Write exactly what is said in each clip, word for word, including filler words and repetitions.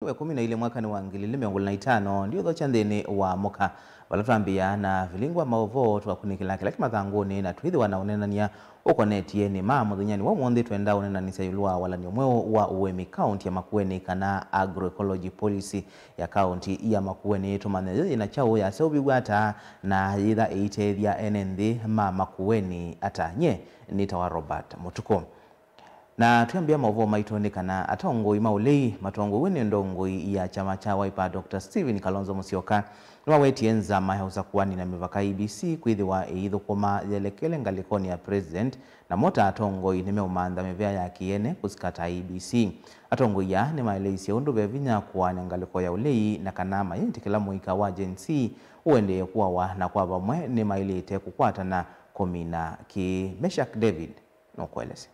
Kwa ĩkũmi na ilĩ mwakanĩ wa ngili ilĩ mĩongo ĩlĩ na itano, ndiũthokya nthĩnĩ wa mũka, vala twambĩĩa na vilingũ wa maũvoo twakunĩkĩla kĩla kĩ mathangũnĩ na twĩthĩwa na ũneenany'a ũkonetye nĩ ma mũthenyanĩ wa ũmũnthĩ. Twenda ũneenanĩsya ĩũlũ wa walany'o mweũ wa ũĩmi kaũnti ya Makueni, kana agroecology policy ya kaũnti ya Makueni. Tũmanye yĩĩ yĩna kyaũ, yaseũviw'e ata, na yĩtha ĩitethya ene nthĩ ma Makueni ata. Nyie nĩtawa Robert Mũtukũ. Na twĩambĩa maũvoo maitũ nĩ kana atongoi ma ũlei matongoew'e nĩ ndongoi ya kyama kya Wiper, Doctor Stephen Kalonzo Musyoka, nĩmawetie nzama ya ũsakũani na mĩvaka, I E B C, kwĩthĩwa ĩithũkũma yelekele ngalĩkonĩ ya president, namo ta atongoi nĩmeũmantha mĩvĩa ya kĩene kũsika ta I E B C. Atongoi aa nĩmaeleisye ũndũ ve vinya kũaany'a ngalĩko ya ũlei na kana mayĩtĩkĩla mũika wa Gen Z ũendee kũawa, na kwa vamwe nĩmaĩlĩte kũkwatana kũmina kĩĩ. Meshack David nũkũelesya.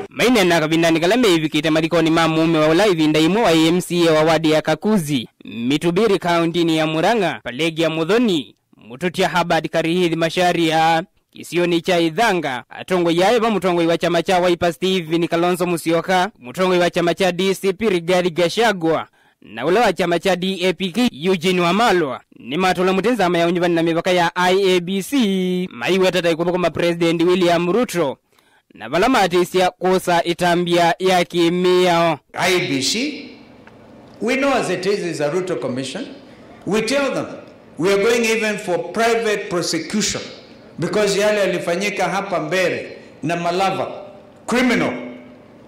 Maineena kavindanĩ kala meĩvikĩte malikonĩ ma mũũme wa ũla ĩvinda yĩmwe waĩ M C A wa wadi ya Kakuzi, Mitubiri, kaũntĩnĩ ya Murang'a, Pelagia Muthoni, Mũtũtya Herbert Karihithi Macharia, kĩsionĩ kya Ithanga, atongoi aa nĩ va mũtongoi wa kyama kya Wiper Stephen Kalonzo Musyoka, mũtongoi wa kyama kya D C P Rigathi Gachagua, na ũla wa kyama kya D A P K Eugene Wamalwa nĩmatũla mũtĩ nzama ya ũnyuvani na mĩvaka ya I E B C, maiweta ta ĩkũthũkũma President William Ruto, na vala matĩsya kwosa ĩtambya ya kĩmĩao. I E B C, we know as it is, is a Ruto Commission. We tell them we are going even for private prosecution because yale yalifanyika hapa Mbeere na Malava, criminal.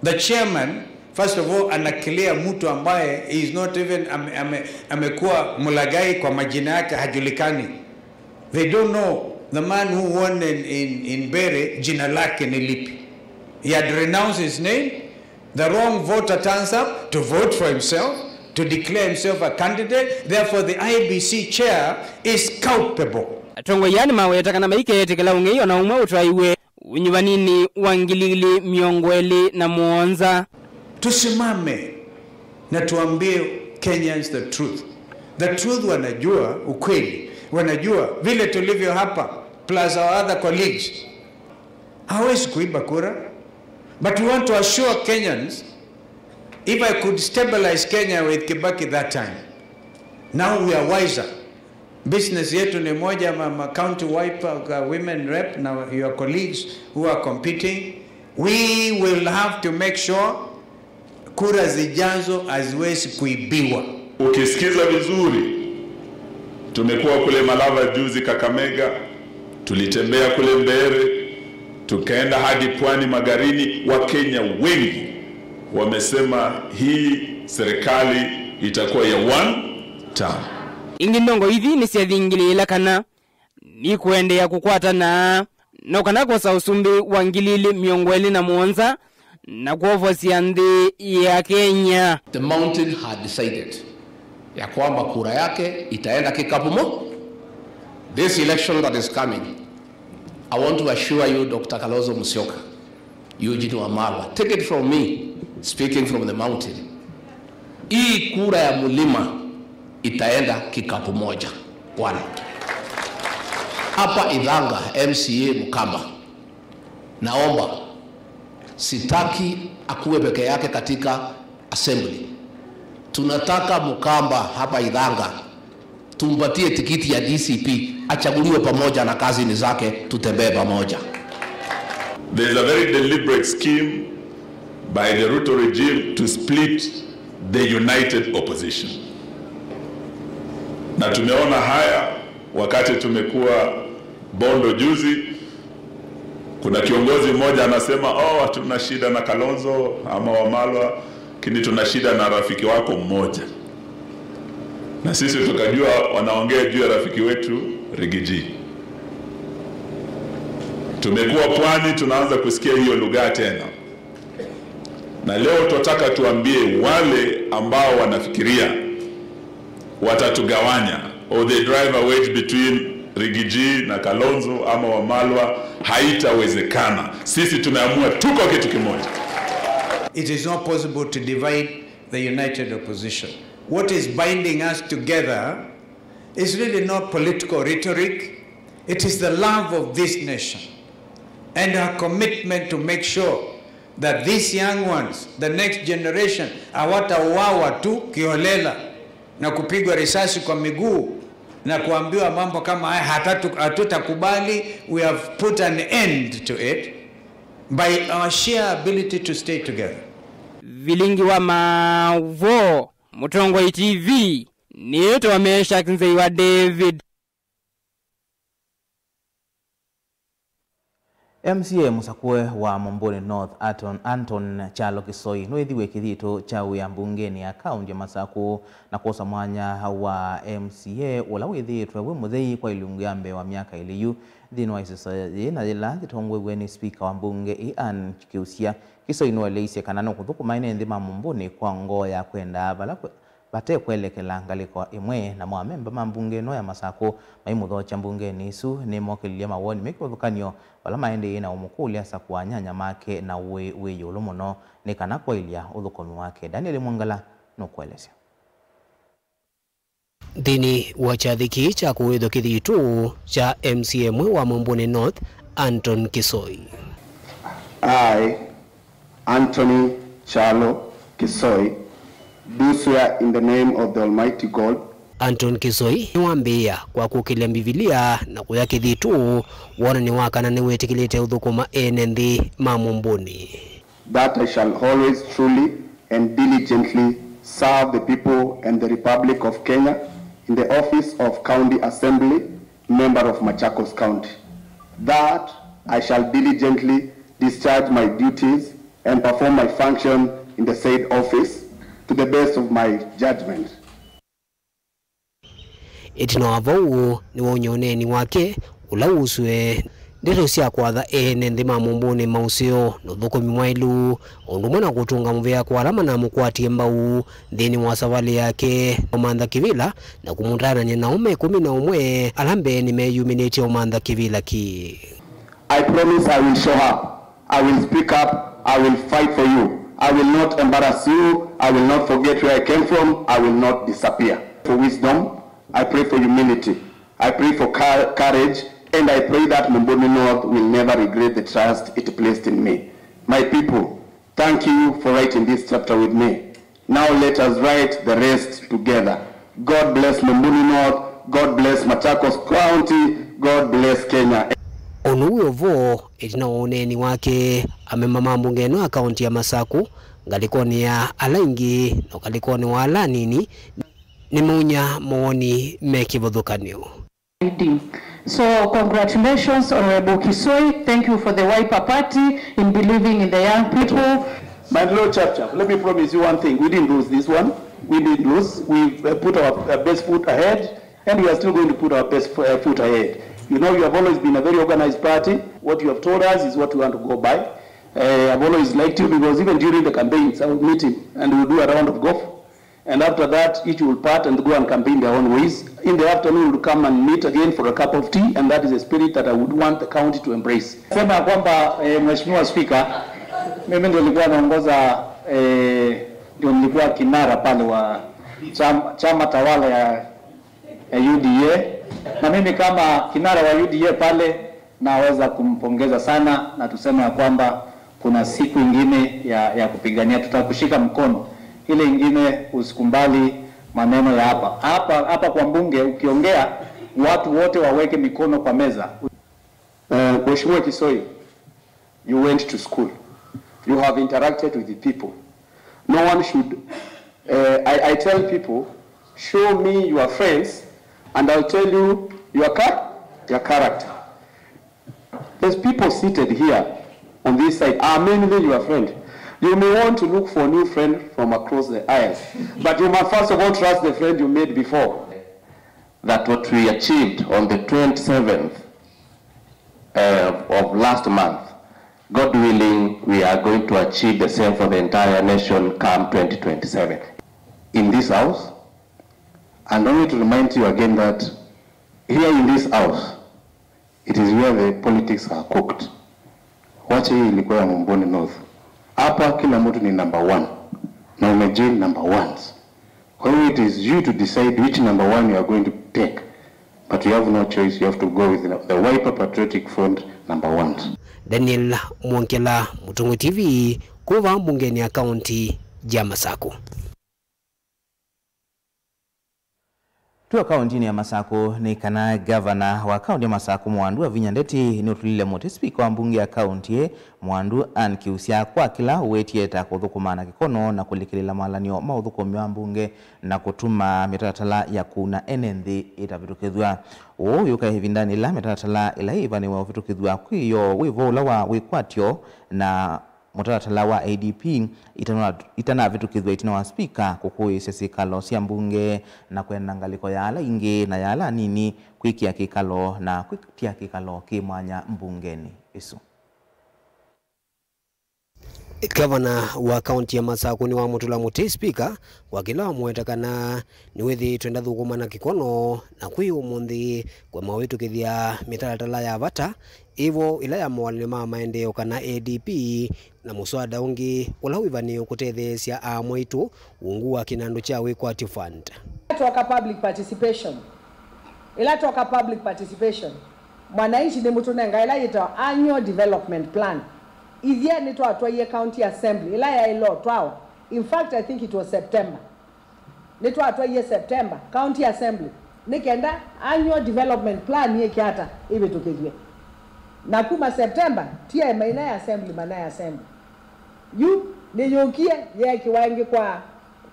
The chairman, first of all, anaclear mtu ambaye is not even ame, ame, amekuwa mlaghai, kwa majina yake hajulikani. They don't know the man who won in, in, in Mbeere, jina lake ni lipi. He had renounced his name. The wrong voter turns up to vote for himself, to declare himself a candidate. Therefore, the I E B C chair is culpable. Atongoi aa nĩmaweta kana maikeetĩkĩla ũng'ei ona ũmwe ũtwaiwe ũnyuvaninĩ wa ngili ilĩ mĩongo ĩlĩ na mũonza. Tusimame na tuambie Kenyans the truth. The truth, wanajua ukweli, wanajua vile tulivyo hapa, plus our other colleagues. Hawezi kuiba kura, but we want to assure Kenyans, if I could stabilize Kenya with Kibaki that time, now we are wiser. Business yetu ni moja, mama county Wiper, uh, women rep na your colleagues who are competing. We will have to make sure kura zijazo haziwezi kuibiwa. Ukisikiza vizuri, tumekuwa kule Malava juzi, Kakamega, tulitembea kule Mbeere, tukaenda hadi pwani Magarini. Wakenya wengi wamesema hii serikali itakuwa ya one term. Ĩngĩ ndongoi ithi nĩsyathingĩlĩĩla kana nĩkũendeea kũkwatana no kana kwosa ũsumbĩ wa ngili ilĩ mĩongo ĩlĩ na mũonza na kwovosya nthĩ ya Kenya. The mountain had decided ya kwamba kura yake itaenda kikapu mo. This election that is coming, I want to assure you, Doctor Kalonzo Musyoka, Eugene Wamalwa, take it from me, speaking from the mountain. Hii kura ya mlima itaenda kikapu moja. One. Hapa Ithanga, M C A Mkamba, naomba, sitaki akuwe peke yake katika assembly. Tunataka Mkamba hapa Ithanga tumpatie tikiti ya D C P, achaguliwe pamoja na kazini zake, tutembee pamoja. There is a very deliberate scheme by the Ruto regime to split the united opposition. Na tumeona haya wakati tumekuwa Bondo juzi, kuna kiongozi mmoja anasema, "Oh, hatuna shida na Kalonzo ama Wamalwa, lakini tuna shida na rafiki wako mmoja." Na sisi tukajua wanaongea juu ya rafiki wetu Rigiji. Tumekuwa pwani, tunaanza kusikia hiyo lugha tena. Na leo tunataka tuambie wale ambao wanafikiria watatugawanya, or they drive a wedge between Rigiji na Kalonzo ama Wamalwa, haitawezekana. Sisi tumeamua tuko kitu kimoja. It is not possible to divide the united opposition. What is binding us together is really not political rhetoric. It is the love of this nation and our commitment to make sure That these young ones, the next generation, hawatauawa tu kiholela na kupigwa risasi kwa miguu na kuambiwa mambo kama haya, hatatu-, hatutakubali. We have put an end to it by our sheer ability to stay together. Vilingi wa Maũvoo, Mũtongoi T V, nĩĩtwa Meshack Nzei wa David. M C A mũsakũe wa Mũmbũnĩ North, Anton, Anton Kyalo Kĩsoi, nũĩthiwe kĩthitũ kya wĩa mbungenĩ ya kaũntĩ ya Masakũ na kwosa mwanya wa M C A ũla wĩthĩĩtwe wĩ mũthei kwa ilungu ya mbee wa myaka ĩlĩ yu. Nthĩnĩ wa ĩseso yĩĩ na yĩla yĩtongoew'e nĩ spika wa mbunge ĩĩ Ann Kĩusya, Kĩsoi nũeleisye kana nũkũthũkũma ene nthĩ ma Mũmbũnĩ kwa ngoo ya kwenda vala kwe-, vate kwelekela ngalĩko ĩmwe, namo amemba ma mbunge ĩno ya Masakũ maimũthokya mbungenĩ ĩsu nĩmokĩlilye mawoni me kĩvathũkany'o vala maendeeie na ũmũkũlya asakũa anyanya make na ũĩ wĩ ĩũlũ mũno nĩ kana kwaĩlya ũthũkũmi wake. Daniel Mwangala nũkũelesya. Nthĩnĩ wa kyathĩ kĩĩ kya kũĩthwa kĩthitũ kya M C A ĩmwe wa Mũmbũnĩ North, Anton Kĩsoi. I, Anthony Kyalo Kĩsoi, do swear in the name of the Almighty God. Anton Kĩsoi nĩwambĩĩa kwa kũkĩlya Mbivilia na kũya kĩthitũ wonany'o wa kana nĩwĩtĩkĩlĩte ũthũkũma ene nthĩ ma Mũmbũnĩ. That I shall always truly and diligently serve the people and the Republic of Kenya in the office of County Assembly Member of Machakos County. That I shall diligently discharge my duties and perform my function in the said office to the best of my judgment. Ĩtina wa vau, nĩwaumya ũneeni wake ũla wusũe ndeto sya kwatha ene nthĩ ma Mũmbũnĩ maũseo na ũthũkũmi mwaĩlu, o ũndũ ũmwe na kũtũnga mũvea kwa ala manamũkwatie mbau nthĩnĩ wa savalĩ yake ya ũmantha kĩvĩla na kũmũtanany'a nao me ĩkũmi na ũmwe ala mbeenĩ meyumĩnĩtye ũmantha kĩvĩla kĩĩ. I promise I will show up. I will speak up. I will fight for you. I will not embarrass you. I will not forget where I came from. I will not disappear. For wisdom, I pray for humility. I pray for cour-, courage, and I pray that Mumbuni North will never regret the trust it placed in me. My people, thank you for writing this chapter with me. Now let us write the rest together. God bless Mumbuni North. God bless Machakos County. God bless Kenya. O na ũu wĩ o vo, ĩtina wa ũneeni wake, amemba ma mbunge ĩno ya kaunti ya Masaku, ngalĩkonĩ ya ala aingĩ na ũkalĩkonĩ wa ala anini, nĩmaumya mawoni me kĩvathũkany'o. So, congratulations, Honorable Kisoi. Thank you for the Wiper Party in believing in the young people. My Lord Chap Chap, let me promise you one thing. We didn't lose this one. We didn't lose. We, uh, put our, uh, best foot ahead, and we are still going to put our best fo-, uh, foot ahead. You know, you have always been a very organized party. What you have told us is what we want to go by. Uh, I've always liked you because even during the campaigns, I would meet him and we would do a round of golf. And after that, each will part and go and campaign their own ways. In the afternoon, we'll come and meet again for a cup of tea, and that is a spirit that I would want the county to embrace. Sema ya kwamba, eh, Mheshimiwa Spika, mimi ndio nilikuwa naongoza, eh, ndio nilikuwa kinara pale wa chama, chama tawala ya, ya U D A. Na mimi kama kinara wa U D A pale, naweza kumpongeza sana na tuseme ya kwamba kuna siku ingine ya, ya kupigania, tutakushika mkono. Ile ingine usikubali maneno ya hapa. Hapa, hapa kwa mbunge ukiongea, watu wote waweke mikono kwa meza. Uh, Mheshimiwa Kisoi, you went to school. You have interacted with the people. No one should, uh, I, I tell people, "Show me your friends and I'll tell you your char-, your character." These people seated here on this side are mainly your friend. You may want to look for a new friend from across the aisle, but you must first of all trust the friend you made before. That what we achieved on the twenty-seventh, uh, of last month, God willing, we are going to achieve the same for the entire nation come twenty twenty-seven. In this house, and only to remind you again that here in this house, it is where the politics are cooked. Wacha hii ilikuwa ya Mumbuni North. Hapa kila mtu ni number one. Na umejoin number ones. Kwa hiyo, it is you to decide which number one you are going to take. But you have no choice, you have to go with the, the Wiper Patriotic Front number ones. Daniel Mwongela, Mũtongoi T V, kuma mbungenĩ ya kaunti ya Masakũ. Twĩ o kauntinĩ ya Masakũ, nĩ kana ngavana wa kaunti ya Masakũ Mwandu Wavinya Ndeti nĩũtũlile mũtĩ spika wa mbunge ya kaunti ĩĩ Mwandu Ann Kiusya kwa kĩla ũwĩtie ta kũthũkũma na kĩkono na kũlikĩlĩla malanĩo ma ũthũkũmi wa mbunge na kũtuma mĩtalatala ya kũuna ene nthĩ ĩtavĩtũkĩthw'a. Ũũ ũyũka ĩvindanĩ ĩla mĩtalatala ĩla yĩĩvanĩwe ũvĩtũkĩthw'a kwĩ yo wĩvo ũla wa wĩkwatyo na mũtalatala wa A D P itana-, itanavĩtũkĩthw'a ĩtina wa spika kũkũĩĩsya syĩkalo sya mbunge na kwenda ngalĩko ya ala aingĩ na ya ala anini kwĩkĩa kĩkalo na kwĩtya kĩkalo kĩ mwanya mbungenĩ ĩsu. Gavana wa kaunti ya Masakũ nĩwamũtũla mũtĩ spika kwa kĩla wamũweta kana nĩwĩthĩĩtwe ndathũkũma na kĩkono, na kwĩ ũmũnthĩ kũema ũvĩtũkĩthya mĩtalatala ya vata ĩvo ĩla ya mawalany'o ma maendeeo kana A D P, na mũswada ũngĩ ũla wĩvanĩĩwe kũtetheesya aamwaitũ ungu wa kĩnandũ kya wĩkwatyo fund. Twaka public participation. Ĩla twoka public participation, mwananchi nĩmũtũnenga ĩla yĩtawa annual development plan. Ithyĩ nĩtwatwaie county assembly ĩla yaĩle ũtwawa. In fact, I think it was September. Nĩtwatwaie September county assembly nĩ kenda annual development plan yĩke ata ĩvĩtũkĩthw'e. Na kuma September, T M A naĩ assembly, manaĩ assembly. Yu nĩyũkie yeekĩwa ĩngĩ kwa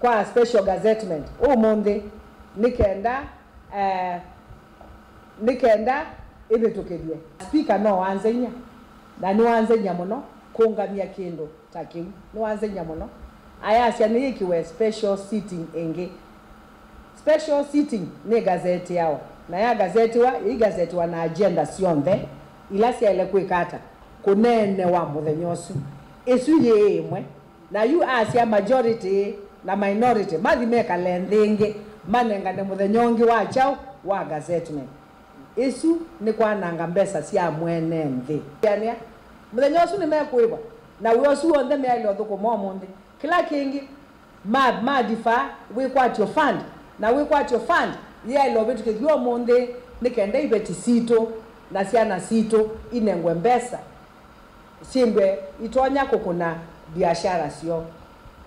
kwa special gazettement ũmũnthĩ nĩ kenda, eh, nĩ kenda ĩvĩtũkĩthw'e. Speaker no wanzenya, na nĩwanzenya mũno kũngamya kĩndũ ta kĩu. Nĩwanzenya mũno. Ayasya nĩyĩkĩwe special sitting ĩngĩ. Special sitting nĩgazetĩawa, na yagazetĩwa, yĩigazetĩwa na agenda syonthe ila syaĩle kwĩka ata kũneenewa mũthenya ũsu. Ĩsu yĩ ĩmwe. Na yu asya majority na minority mathi mekale nthĩ ĩngĩ, manengane mũthenya ũngĩ wa kyaũ wa gazettement. Ĩsu nĩ kwananga mbesa sya mwene nthĩ. Ĩanĩa, mũthenya ũsu nĩmekũĩvwa, na wĩa ũsu w'onthe meaĩle ũthũkũma ũmũnthĩ. Kĩla kĩngĩ, ma, ma defer wĩkwatyo fund, na wĩkwatyo fund yĩaĩle ũvĩtũkĩthw'a ũmũnthĩ nĩ kenda iveti sitũ na syana sitũ inengwe mbesa syĩmbwe itonya kũkũna biashara syoo.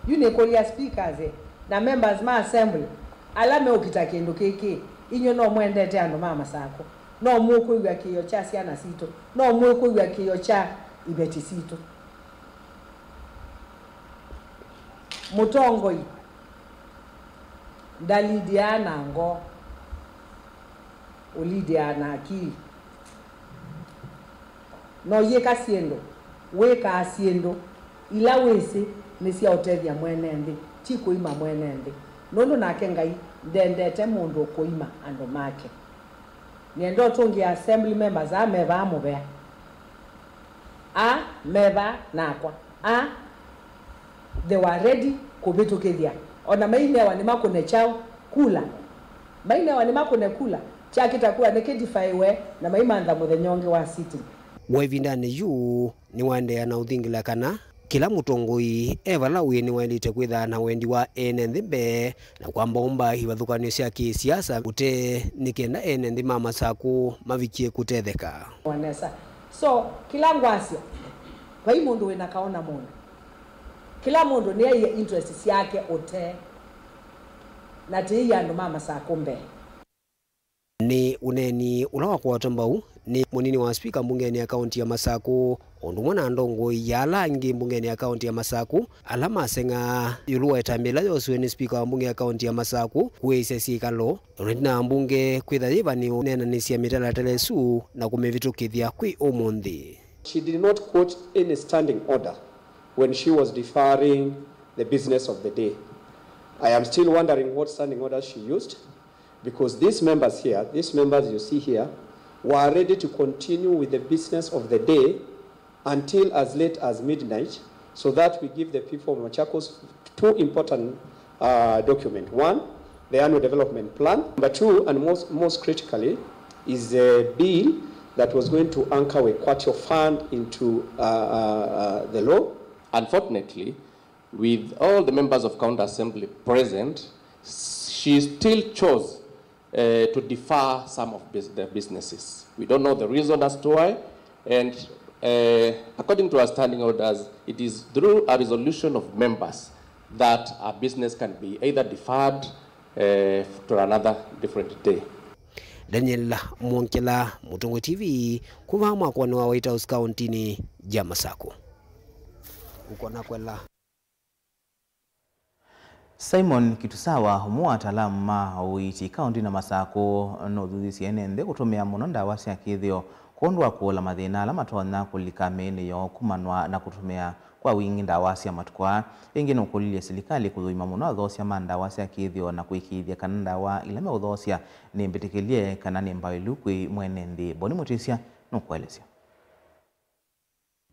Yu nĩkũlya speakers na members ma assembly ala meũkita kĩndũ kĩkĩ, inyw'ĩ no mwendete andũ ma Masakũ? No mũkwĩw'a kĩĩo kya syana sitũ? No mwĩkwĩw'a kĩĩo kya iveti sitũ? Mũtongoi ndalidĩaa na ngoo, ũlidĩaa na akili. Na ũyĩka syĩndũ, wĩkaa syĩndũ ila wĩsĩ nĩ sya ũtethya mwene nthĩ, ti kũima mwene nthĩ, nũndũ nake Ngai ndendete mũndũ kũima andũ make. Nĩenda ũtũngĩa assembly members aa me vaa mũvea. Aa me vaa nakwa. Aa, they were ready kũvĩtũkĩthya. O na mainewa nĩmakũne kyaũ? Kula. Mainewa nĩmakũne kula. Kyakĩta kula nĩkĩdifaiwe na maimantha mũthenya ũngĩ wa sitting. Wa ĩvindanĩ yu, nĩwaendeea na ũthingĩla kana kĩla mũtongoi e vala ũĩ nĩwaĩlĩte kwĩthaa na wendi wa ene nthĩ mbee na kwambaũmba ivathũkanĩo sya kĩ-siasa ũtee nĩ kenda ene nthĩ ma Masakũ mavikie kũtetheka. Nesa. So, kĩla ngwasya, vai mũndũ wĩ na kaũ na mũndũ. Kĩla mũndũ nĩaie interest syake ũtee, na tĩĩi andũ ma Masakũ mbee. Nĩ ũneeni ũla wakwatwa mbau nĩ mũnini wa spika mbungenĩ ya kaunti ya Masakũ, o ũndũ ũmwe na ndongoi ya ala angĩ mbungenĩ ya kaunti ya Masakũ, ala maseng'aa ĩũlũ wa ĩtambya ĩla yosiwe nĩ spika wa mbunge ya kaunti ya Masakũ kũĩĩsya syĩkalo, o na ĩtina wa mbunge kwĩtha yĩvanĩĩwe ũneenanĩsya mĩtalatala ĩsu na kũmĩvĩtũkĩthya kwĩ ũmũnthĩ. She did not quote any standing order when she was deferring the business of the day. I am still wondering what standing order she used. Because these members here, these members you see here, were ready to continue with the business of the day until as late as midnight, so that we give the people of Machakos two important, uh, documents. One, the annual development plan. Number two, and most, most critically, is a bill that was going to anchor Wĩkwatyo Fund into, uh, uh, uh, the law. Unfortunately, with all the members of County Assembly present, she still chose, uh, to defer some of bus-, the businesses. We don't know the reason as to why, and Uh, according to our standing orders, it is through a resolution of members that a business can be either deferred uh, to another different day. Daniel Mwongela, Mũtongoi T V, kuma mwakoni wa White House kauntinĩ ya Masakũ. Ũkona kwela. Simon Kitusawa, ũmwe wa ataalamu ma ũiiti kaũntinĩ ya Masakũ, nũthuthĩsye ene nthĩ kũtũmĩa mũno ndawa sya kĩthĩo kwondũ wa kũũla mathĩna ala matonya kũlika mĩĩnĩ yoo kumanwa na kũtũmĩa kwa wingĩ ndawa sya matukũ aa. Ĩngĩ nũkũlilye silikalĩ kũthũima mũno athoosya ma ndawa sya kĩthĩo na kũĩkĩĩthya kana ndawa ila meũthoosya nĩ mbĩtĩkĩlye kana nĩ mbaĩlu kwĩ mwene nthĩ. Boni Mũtĩsya nũkũelesya.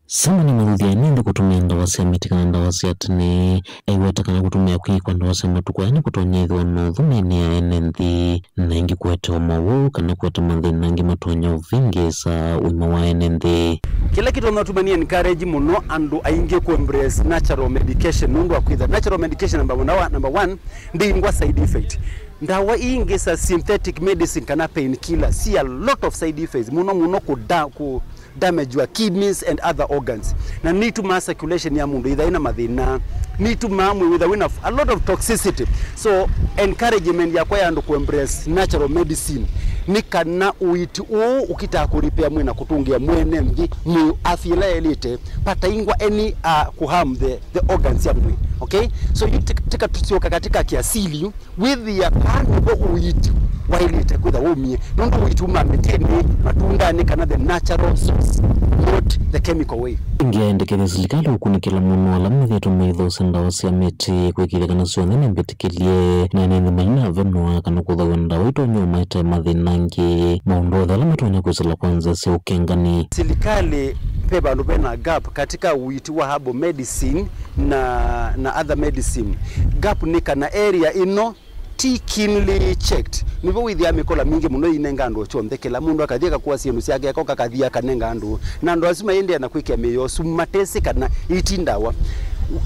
Simon nĩmũthuthya ene nthĩ kũtũmĩa ndawa sya mĩtĩ kana ndawa sya tene. Aiweta kana kũtũmĩa kwĩĩ kwa ndawa sya matukũ aya nĩkũtonya ĩthĩwa na ũthũ mĩĩnĩ ya ene nthĩ, na ĩngĩ kũetewa mawau kana kũete mathĩna angĩ matonya ũvĩngĩĩsa ũima wa ene nthĩ. Kĩla kĩtonya ũtuma nĩ encourage mũno andũ aingĩ kũ embrace natural medication, nũndũ wa kwĩtha natural medication number one, number one, ndĩingwa side effect. Ndawa ii ingĩ sya synthetic medicine kana painkiller, si a lot of side effects, mũno mũno kũ da-, kũ damage your kidneys and other organs, na nitumaa circulation ya mũndũ ĩthaĩ na mathĩna, nitumaa mwĩĩ wĩtha wĩna a lot of toxicity. So encouragement yakwa ya andũ kũ embrace natural medicine nĩ kana ũiiti ũũ ũkitaa kũ repair mwĩĩ na kũtũngĩa mwene nthĩ mwĩĩ afya ĩla yaĩlĩte, pataingwa any uh, kũ harm the, the organs ya mwĩĩ. Okay, so you take, take a, tusyoka katika kiasili wĩthĩa kaa nĩvo ũiiti waĩlĩte kwĩtha waumie, nũndũ ũiiti umaa mĩtĩnĩ, matundanĩ, kana the natural source, not the chemical way. Ĩngĩ aendekethya silikalĩ ũkunĩkĩla mũno ala methĩĩtwe maithoosya ndawa sya mĩtĩ kwĩkĩĩthya kana syonthe nĩ mbĩtĩkĩlye, na ene nthĩ mainavenwa kana kũthaw'a ndawa itonya ũmaetea mathĩna angĩ, maũndũ onthe ala matonya kwĩsĩla kwa nzĩa sya ũkengani. Silikalĩ ve vandũ vena gap katika ũiiti wa herbal medicine na, na other medicine. Gap nĩ kana area ĩno ti keenly checked. Nĩvo wĩthĩaa mĩkola mingĩ mũno ĩinenga andũ kyonthe, kĩla mũndũ akathi akakua syĩndũ syake akoka akathi akanenga andũ, na andũ asu maendeea na kwĩkĩa mĩĩ yoo sumu matesĩ kana iti ndawa.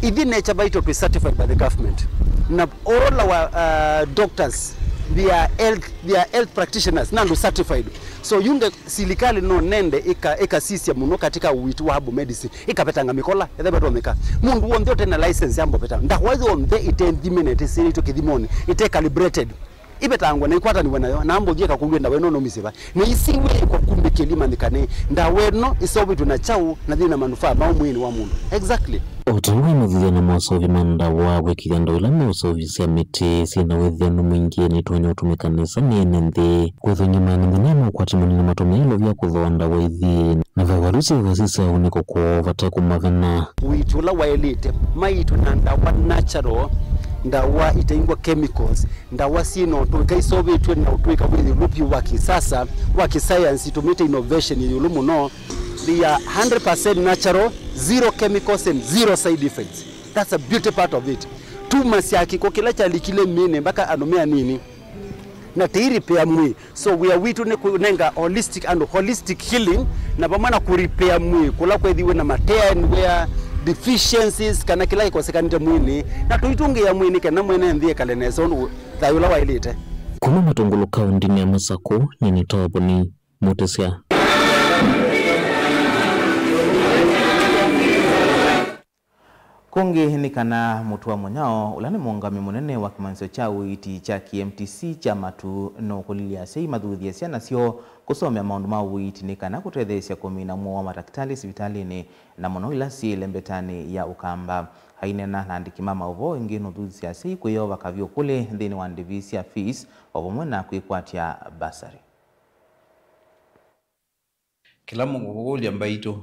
Ithyĩ Nature Vital twĩ certified by the government, na all our uh, doctors, they are health, they are health practitioners na andũ certified. So yunge silikalĩ no nende ĩka-, ĩkasisya mũno katika ũiiti wa herbal medicine, ĩkavetanga mĩkola ethĩwa ĩtonyeka. Mũndũ w'onthe ũte na license ya mboveta, ndawa yonthe ĩte nthime na ĩtĩsĩlĩtw'e kĩthimoni, ĩte calibrated, ĩvetangwa na ĩkwatanĩw'a nayo, na mbũthi ĩkakũlw'a ndawa ĩno nũmisye va, na isi wĩĩkwa kumĩkĩli manyĩkane ndawa ĩno ĩseũvĩtw'e na kyaũ na yĩna manufaa maũ mwĩĩnĩ wa mũndũ. Exactly. O ta ũu aimũthuthya na maseũvyo ma ndawa kwĩkĩĩthya ndawa ila meũseũvya sya mĩtĩ syĩ na wĩthĩanu mwingĩ nĩitonya ũtũmĩka nesa nĩ ene nthĩ. Kwĩthwa ĩngĩ ma ene nthĩ nĩmaũkwatya mũnini matũmĩa ilovya kũthooa ndawa ithi, na ve vandũ syĩthwa syĩ sya ũnĩko kwoo vate kũmavena. Ũiiti ũla waĩlĩte maitwe na ndawa natural, ndawa itaingwa chemicals, ndawa syĩ na ũtũĩka iseũvĩtw'e na ũtũĩka wĩ ĩũlũ vyũ wa kisasa, wa kisayansi, itũmĩte innovation yĩ ĩũlũ mũno. They are hundred percent natural, zero chemicals and zero side effects. That's a beauty part of it. Tuma sya kĩko kĩla kyalikile mĩĩnĩ mpaka andũ me anini na tĩiripea mwĩĩ. So wĩa witũ nĩ kũnenga holistic and holistic healing, na vamwe na kũripea mwĩĩ kũla kwethiwe na mateanwea deficiencies kana kĩla kĩkosekanĩte mwĩĩnĩ, na tũitũngĩĩa mwĩĩ nĩ kana mwene nthĩ ekale nesa ũndũ thayũ ũla waĩlĩte. Kuma Matũngũlũ kaũndĩnĩ ya Masakũ, nyie nĩ Toboni Mũtĩsya. Kũngĩ nĩ kana Mũtua Mũnyao, ũla nĩ mũũngamĩi mũnene wa kĩmanyĩsyo kya ũiiti kya K M T C kya matu, nũkũlilye asyai mathuthye syana syoo kũsomea maũndũ ma ũiiti nĩ kana kũtetheesya kũmina mũo wa matakĩtalĩ sivitalĩnĩ, na mũno ila syĩ ĩlembetanĩ ya Ũkamba. Aineena na andĩki ma maũvoo, ĩngĩ nũthuthye asyai kwĩyova kavyũ kũlĩ nthĩnĩ wa ndĩvi sya fees, o vamwe na kwĩkwatya bursary. Kĩla mũkũkũlya mbaitũ,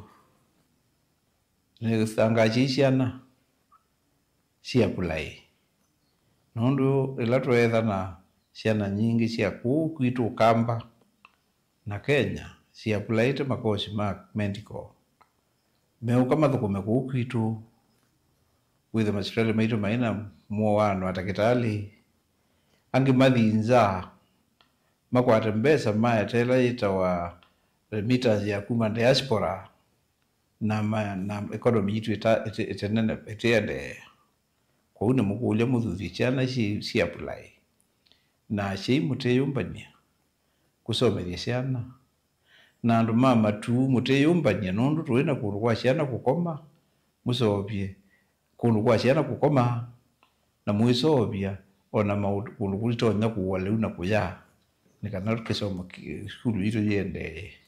nĩthangaasya syana siapulaĩ, nũndũ ĩla tweethana syana nyingĩ sya kũũ kwitũ Ũkamba na Kenya siapulaĩte makosi ma medical, meũka mathũkũme kũũ kwitũ, wĩthwe masivitalĩ maitũ maĩ na mũo wa andũ matakĩtalĩ, angĩ mathi nza makwate mbesa maete ĩla yĩtawa remittance ya kuma diaspora, na, ma, na economy yitũ ĩta-, ĩte-, ĩtenene, ĩtĩendeea. Kwoou nĩmũkũlya mũthuthye syana isu siapulaĩ, na asyai mũtĩyũmbany'a kũsomethya syana, Na andũ ma Matuu, mũtĩyũmbany'a nũndũ tũĩ na kũndũ kwa syana kũkoma, mũseũvye kũndũ kwa syana kũkoma, na mũiseũvya o na maũndũ, kũndũ kũitonya kũũa lĩu na kũyaa, nĩ kana kĩsomo kĩ-, sukulu yitũ yĩendee.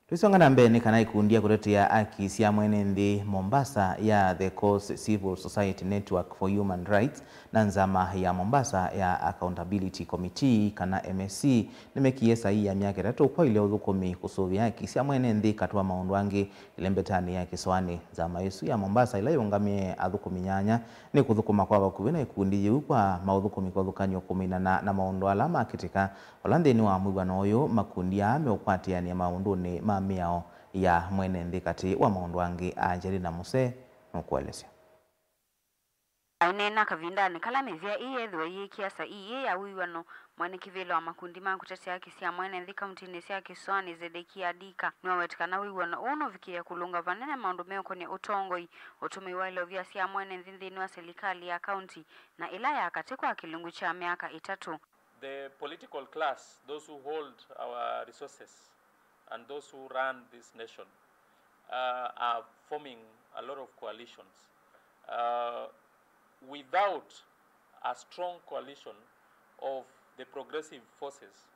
Tũisonga na mbee, nĩ kana ikundi ya kũtetea haki sya mwene nthĩ Mombasa ya The Coast Civil Society Network for Human Rights na nzama ya Mombasa ya Accountability Committee, kana M S C, nĩmekie saii ya myaka ĩtatũ kwa ilea ũthũkũmi kũsũvĩa haki sya mwene nthĩ katĩ wa maũndũ angĩ ĩlembetanĩ ya kĩsoanĩ. Nzama ĩsu ya Mombasa, ĩla yĩũngamĩe athũkũmi nyanya, nĩkũthũkũma kwa vakuvĩ na ikundi yĩu kwa maũthũkũmi kĩvathũkany'o kũminana na maũndũ ala makĩtĩka. Vala nthĩnĩ wa mwĩw'ano ũyũ, makundi aa meũkwatĩanĩa maũndũnĩ ma mĩao ya mwene nthĩ, katĩ wa maũndũ angĩ. Angelina Muse nũkũelesya. Aineena kavindanĩ kala mĩvĩa ĩĩ yeethĩwa ĩyĩkĩa saii ĩĩ ya wĩw'ano, mwanĩkĩvĩlo wa makundi ma kũtetea haki sya mwene nthĩ kauntinĩ sya kĩsoanĩ, Zedekia Adika, nĩwaweta kana wĩw'ano ũũ nũvikĩĩa kũlũnga vanene maũndũ meũkonĩa ũtongoi, ũtũmĩi wa ilovia sya mwene nthĩ nthĩnĩ wa silikalĩ ya kaunti na ĩla ya katĩ kwa kĩlungu kya myaka ĩtatũ. The political class, those who hold our resources and those who run this nation, uh, are forming a lot of coalitions. Uh, without a strong coalition of the progressive forces,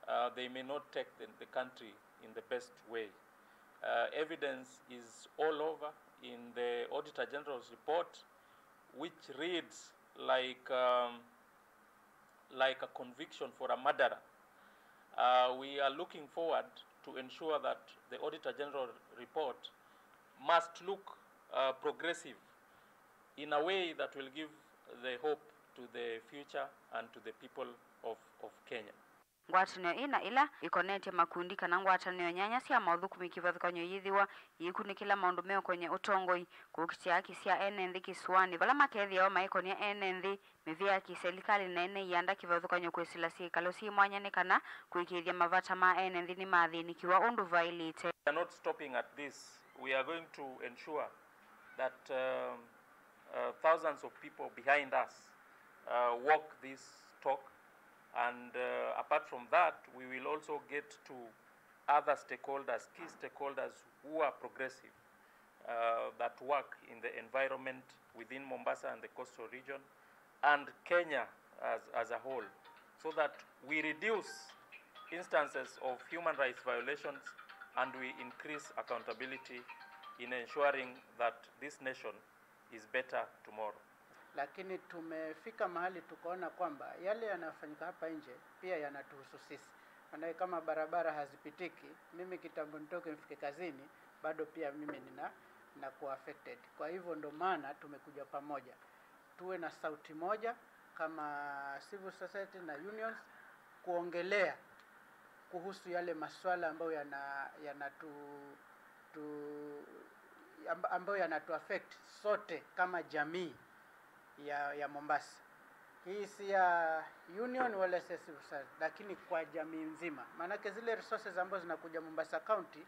uh, they may not take the, the country in the best way. Uh, evidence is all over in the Auditor General's report, which reads like, um, like a conviction for a murderer. Uh, we are looking forward to ensure that the Auditor General report must look, uh, progressive in a way that will give the hope to the future and to the people of, of Kenya. Ngwatanĩo ĩĩ na ĩla ĩkonetye makundi kana ngwatanĩo nyanya sya maũthũkũmi kĩvathũkany'o yĩthĩwa yĩkunĩkĩla maũndũ meũkonĩa ũtongoi, kũkitĩa haki sya ene nthĩ kĩsũanĩ vala makethĩawa maikonia ene nthĩ, mĩvĩa ya kĩselikalĩ na ene ianda kĩvathũkany'o kwĩsĩla syĩkalo syĩ mwanya nĩ kana kũĩkĩĩthya mavata ma ene nthĩ nĩmathĩnĩkĩwa ũndũ vaĩlĩte. We are not stopping at this. We are going to ensure that, um, uh, thousands of people behind us, uh, walk this talk. And, uh, apart from that, we will also get to other stakeholders, key stakeholders who are progressive, uh, that work in the environment within Mombasa and the coastal region, and Kenya as, as a whole, so that we reduce instances of human rights violations and we increase accountability in ensuring that this nation is better tomorrow. Lakini tumefika mahali tukaona kwamba yale yanayofanyika hapa nje pia yanatuhusu sisi. Maana kama barabara hazipitiki, mimi kitambo nitoke nifike kazini, bado pia mimi nina, ninakuwa affected. Kwa hivyo ndo maana tumekuja pamoja. Tuwe na sauti moja kama civil society na unions kuongelea kuhusu yale maswala ambayo yana-, yanatu-, tu-, amba-, ambayo yanatu affect sote kama jamii ya, ya Mombasa. Hii si ya union wala si ya civil society, lakini kwa jamii nzima. Maanake zile resources ambazo zinakuja Mombasa County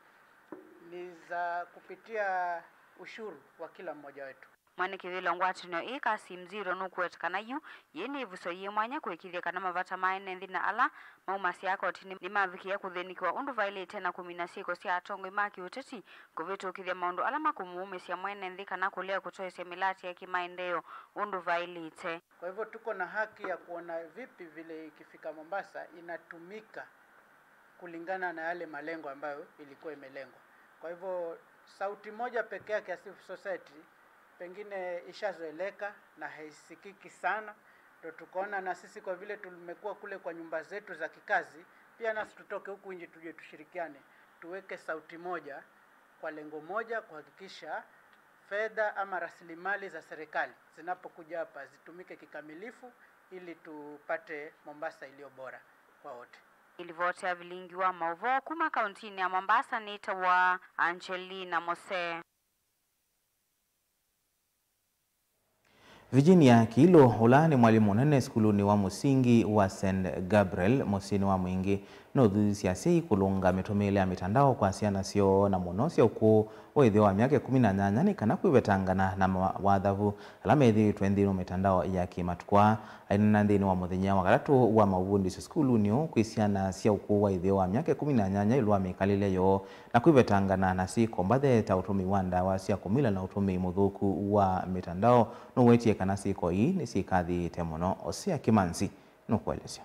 ni za kupitia ushuru wa kila mmoja wetu. Mwanĩkĩvĩlo ngwatanĩo ĩĩ Kasim Ziro nũkũweta kana yu yĩĩ nĩ ĩvuso yĩ mwanya kũĩkĩĩthya kana mavata ma ene nthĩ na ala maumasyaa koti nĩ, nĩmavikĩĩa kũthĩnĩkĩwa ũndũ vaĩlĩte na kũmina syĩko sya atongoi ma kĩũteti kũvĩtũkĩthya maũndũ ala makũmũũmĩsya mwene nthĩ kana kũlea kũtoesya mĩlatĩ ya kĩmaendeeo ũndũ vaĩlĩte. Kwa hivyo tuko na haki ya kuona vipi vile ikifika Mombasa inatumika kulingana na yale malengo ambayo ilikuwa imelengwa. Kwa hivyo, sauti moja peke yake ya civil society pengine ishazoeleka na haisikiki sana, ndo tukaona na sisi, kwa vile tumekuwa kule kwa nyumba zetu za kikazi, pia nasi tutoke huku nje tuje tushirikiane, tuweke sauti moja kwa lengo moja, kuhakikisha fedha ama rasilimali za serikali zinapokuja hapa zitumike kikamilifu ili tupate Mombasa iliyo bora kwa wote. Ĩlivoti ya vilingi wa maũvoo kuma kauntinĩ ya Mombasa nĩtawa Angelina Mose. Virginia Kiilu, ũla nĩ mwalimũ mũnene sukulunĩ wa mũsingi wa Saint Gabriel mũsyĩnĩ wa Mwingĩ, nũthuthĩsye asyai kũlũnga mĩtũmĩĩle ya mĩtandao kwa syana syoo, na mũno sya ũkũũ wa ĩtheo wa myaka ĩkũmi na nyanya, nĩ kana kwĩvetangana na mawathavu ala methĩĩtwe nthĩnĩ wa mĩtandao ya kĩmatukũ aa. Aineena nthĩnĩ wa mũthenya wa katatũ wa maũvundĩsyo sukulunĩ ũũ kwĩ syana sya ũkũũ wa ĩtheo wa myaka ĩkũmi na nyanya ĩũlũ wa mĩkalĩle yoo na kwĩvetangana na syĩko mbathe ta ũtũmĩi wa ndawa sya kũmila na ũtũmĩi mũthũku wa mĩtandao, nũwetie kana syĩko ii nĩsyĩkathĩĩte mũno. Osea Kĩmanzi nũkũelesya.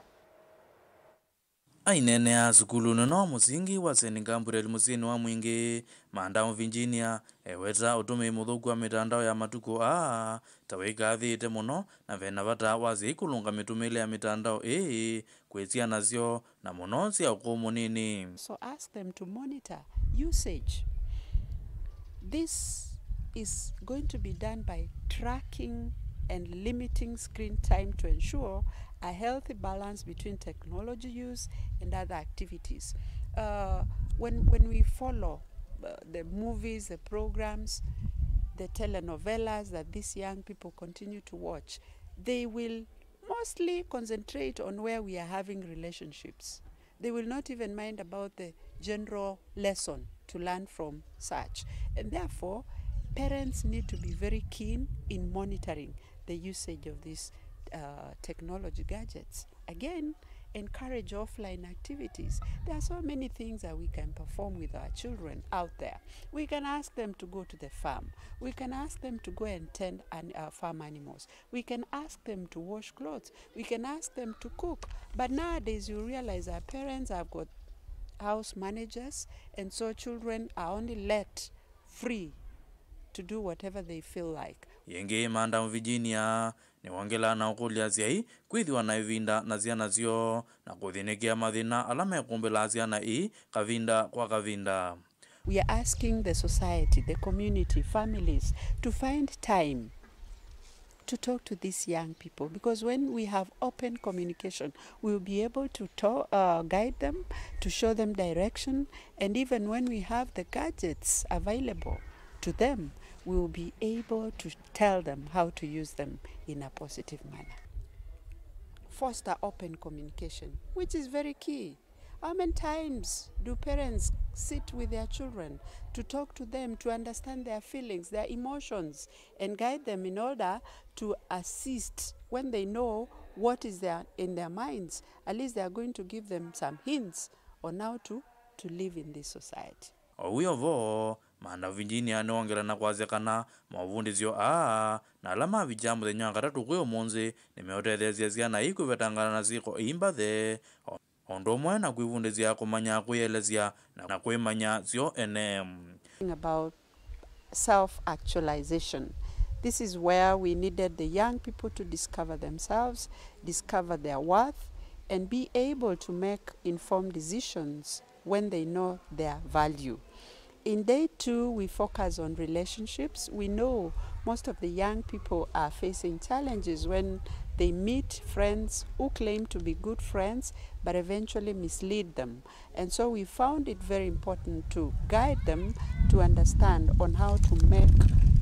Aineenea sukulunĩ ũno wa mũsingi wa Saint Gabriel mũsyĩnĩ wa Mwingĩ, Madam Virginia eweta ũtũmĩi mũthũku wa mĩtandao ya matukũ aa ta wĩkathĩĩte mũno, na vena vata wa asyai kũlũnga mĩtũmĩĩle ya mĩtandao ĩĩ kwĩ syana syoo, na mũno sya ũkũũ mũnini. So ask them to monitor usage. This is going to be done by tracking and limiting screen time to ensure a healthy balance between technology use and other activities. Uh, when, when we follow uh, the movies, the programs, the telenovelas that these young people continue to watch, they will mostly concentrate on where we are having relationships. They will not even mind about the general lesson to learn from such. And therefore, parents need to be very keen in monitoring the usage of these uh, technology gadgets. Again, encourage offline activities. There are so many things that we can perform with our children out there. We can ask them to go to the farm. We can ask them to go and tend an, uh, farm animals. We can ask them to wash clothes. We can ask them to cook. But nowadays you realize our parents have got house managers, and so children are only let free to do whatever they feel like. Yĩngĩ, Madam Virginia nĩwongelaa na ũkũlya asyai kwĩthĩwa na ĩvinda na syana syoo na kũthĩnĩkĩa mathĩna ala mekũmbĩlaa syana ii kavinda kwa kavinda. We are asking the society, the community, families to find time to talk to these young people, because when we have open communication, we will be able to talk, uh, guide them, to show them direction, and even when we have the gadgets available to them, we will be able to tell them how to use them in a positive manner. Foster open communication, which is very key. How many times do parents sit with their children to talk to them, to understand their feelings, their emotions, and guide them in order to assist when they know what is there in their minds? At least they are going to give them some hints on how to, to live in this society. O wĩ o vo, Madam Virginia nĩwongela na kwasya kana maũvundĩsyo aa na ala mavikya mũthenya wa katatũ kwĩ ũmũnthĩ nĩmeũtetheesya syana ii kwĩvetangana na syĩko ii mbathe, o, o ũndũ ũmwe na kwĩvundĩsya kũmanya kwĩelesya na, na kwĩmanya syo ene. About self-actualization. This is where we needed the young people to discover themselves, discover their worth, and be able to make informed decisions when they know their value. In day two, we focus on relationships. We know most of the young people are facing challenges when they meet friends who claim to be good friends but eventually mislead them. And so we found it very important to guide them to understand on how to make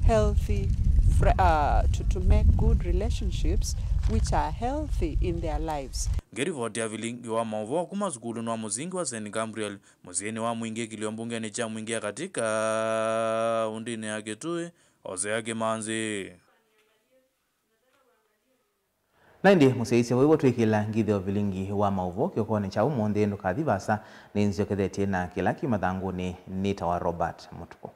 healthy, fr- uh, to, to make good relationships which are healthy in their lives. Ngĩrivoti ya vilingi wa maũvoo kuma sukulunĩ wa mũsingi wa Saint Gabriel mũsyĩnĩ wa Mwingĩ, kĩlio mbungenĩ kya Mwingĩ ya Katĩ, kaũntĩnĩ ya Kitui, Osea Kĩmanzi. Na ĩndĩ mũsyaĩĩsya wĩw'o twĩkĩla ngithyo vilingi wa maũvoo kĩokonĩ kya ũmũnthĩ, ndũkathi vaasa, nĩnzyokethetye na kĩla kĩ mathangũnĩ. Nĩtawa Robert Mũtukũ.